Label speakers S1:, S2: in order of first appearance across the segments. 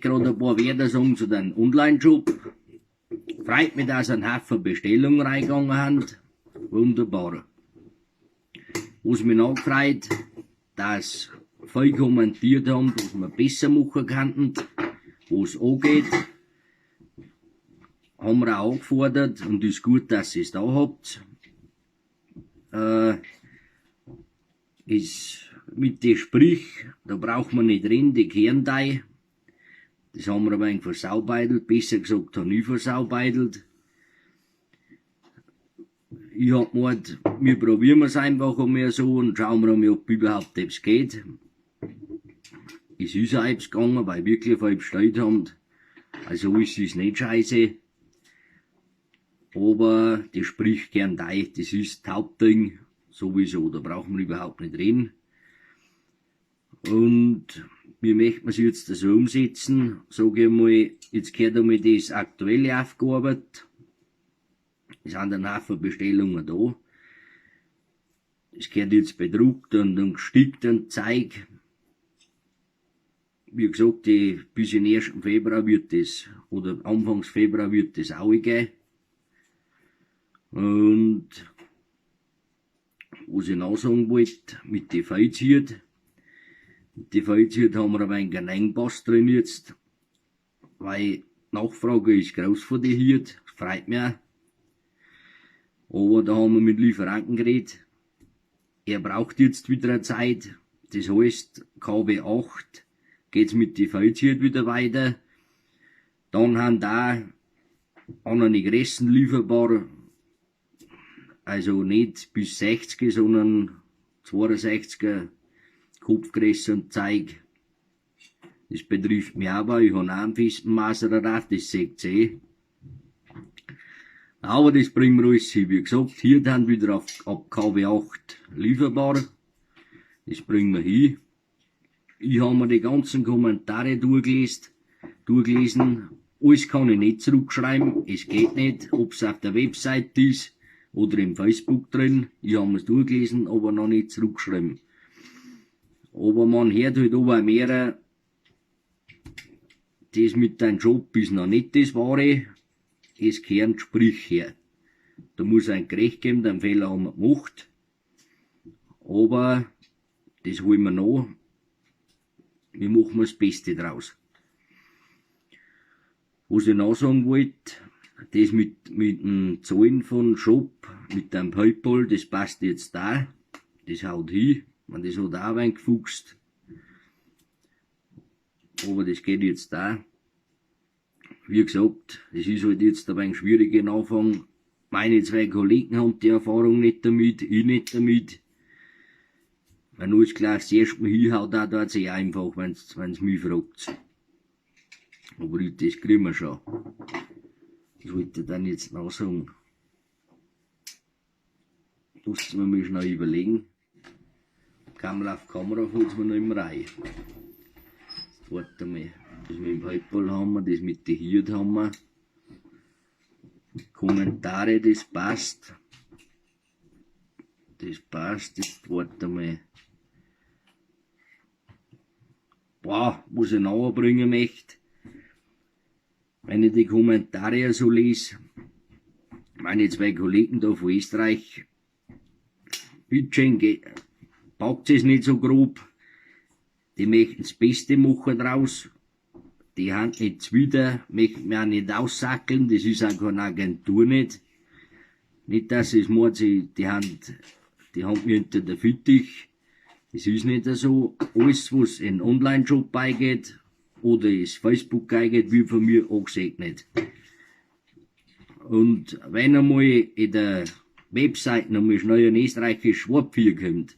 S1: Grad a paar Wörter sagen zu den Onlineshop. Freit mi, dass an Haufen Bestellungen reingangen hand. Wunderbar. Wos mi noch gfreit, dass viel kommentiert han, wos ma besser machen kannten, wo's angeht. Ham ma au angfordert und is gut, dass ihr's da habts. Is mit de Sprüch, da braucht ma ned reden, die gheern dei. Des ham ma a weng versaubeidelt, besser gsagt han i versaubeidelt. I hab gmoant, mir probier ma's einfach amoi so und schaun ma amoi ob überhaupt ebbs geht. Es is au ebbs gange, weil wirklich viel bstellt han, also ois is ned scheiße. Ober die Sprüch gheern dei, des is d'Hauptding sowieso, da brauch ma überhaupt ned reden. Und wie mecht ma's jetzt so umsetzen, sog i amoi, jetzt gehört amoi des Aktuelle aufgearbeit, es san an Haufen Bestellungen da. Es gehört jetzt bedruckt und gstickt und Zeig. Wie gsagt, die, bis in erschten Februar wird des, oder Anfangs Februar wird des auigeh. Und wos i noch sagen wollt, mit die Filzhiat. Mit die Filzhiat ham ma a weng an Engpass drin jetzt, weil Nachfrage is groß vo die Hiat, freit mi au. Ober da ham ma mit Lieferanten gredt, er braucht jetzt wieder a Zeit, des heißt KW 8 geht's mit die Filzhiat wieder weiter. Dann han da annerne Größen lieferbar, also ned bis 60er, sondern 62er Kopfgröße und Zeig. Des betrifft mi au, weil i han au an festen Maserer drauf, des seht's eh. Aber des bring ma ois hin, wie gsagt, Hiat han wieder auf, ab KW 8 lieferbar, des bring ma hin. I han ma die ganzen Kommentare durchgelesen, ois kann i ned zruckschreiben, es geht ned, ob's auf der Website is oder im Facebook drin, i han ma's durchgelesen, aber noch ned zruckgschrieben. Aber man hört halt owa mehrer, des mit dein Job is noch ned des Wahre, es gheern Sprüch her. Da muss ein gerecht geben, den Fehler ham ma gmocht, aber des hol ma nach, mir machen ma's Beste draus. Was i noch sagen wollt, des mit'm Zahlen von Shop, mit dem Paypal, des passt jetzt da, des haut hin, man des hat au a weng gfuchst. Aber des geht jetzt da. Wie gsagt, es is halt jetzt a weng schwierig in Anfang. Meine zwei Kollegen han die Erfahrung ned damit, i ned damit. Wenn alles gleich das erste Mal hinhaut, da dauert's eh einfach, wenn's mi fragt's. Aber des kriegen wir schon. Was wollt i denn jetzt noch sagen? Lasst's ma mi schnell überlegen. Kamera auf Kamera fällt's mir noch immer ein. Jetzt wart einmal. Das mit dem Paypal haben wir, das mit die Hiat haben wir. Kommentare, das passt. Das passt, jetzt wart einmal. Boah, was ich noch bringen möcht. Wenn ich die Kommentare so les, meine zwei Kollegen da von Österreich, bitteschön, packt es nicht so grob, die möchten's Beste machen draus, die han nicht zwider, möchten mir auch nicht aussackeln, das ist auch keine Agentur nicht. Nicht, dass es meint, sie, die Hand, die haben mir unter der Fittich, das ist nicht so. Alles, was in Online-Shop beigeht, oder ins Facebook eingeht, wird von mir angesegnet. Und wenn einmal in der Website nochmal schnell ein österreichisches Wort vorkommt,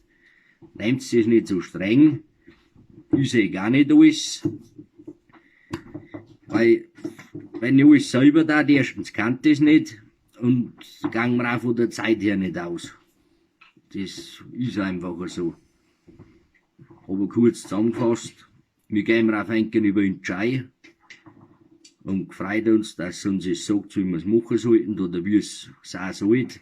S1: nehmt's das nicht so streng, ist eh gar nicht alles, weil wenn ich alles selber tat, erstens kann das nicht und gang mir auch von der Zeit her nicht aus. Das ist einfach so. Aber kurz zusammengefasst, wir gehen auf einen über den Entscheid und freut uns, dass uns es sagt, wie wir's machen sollten oder wie es sein sollte.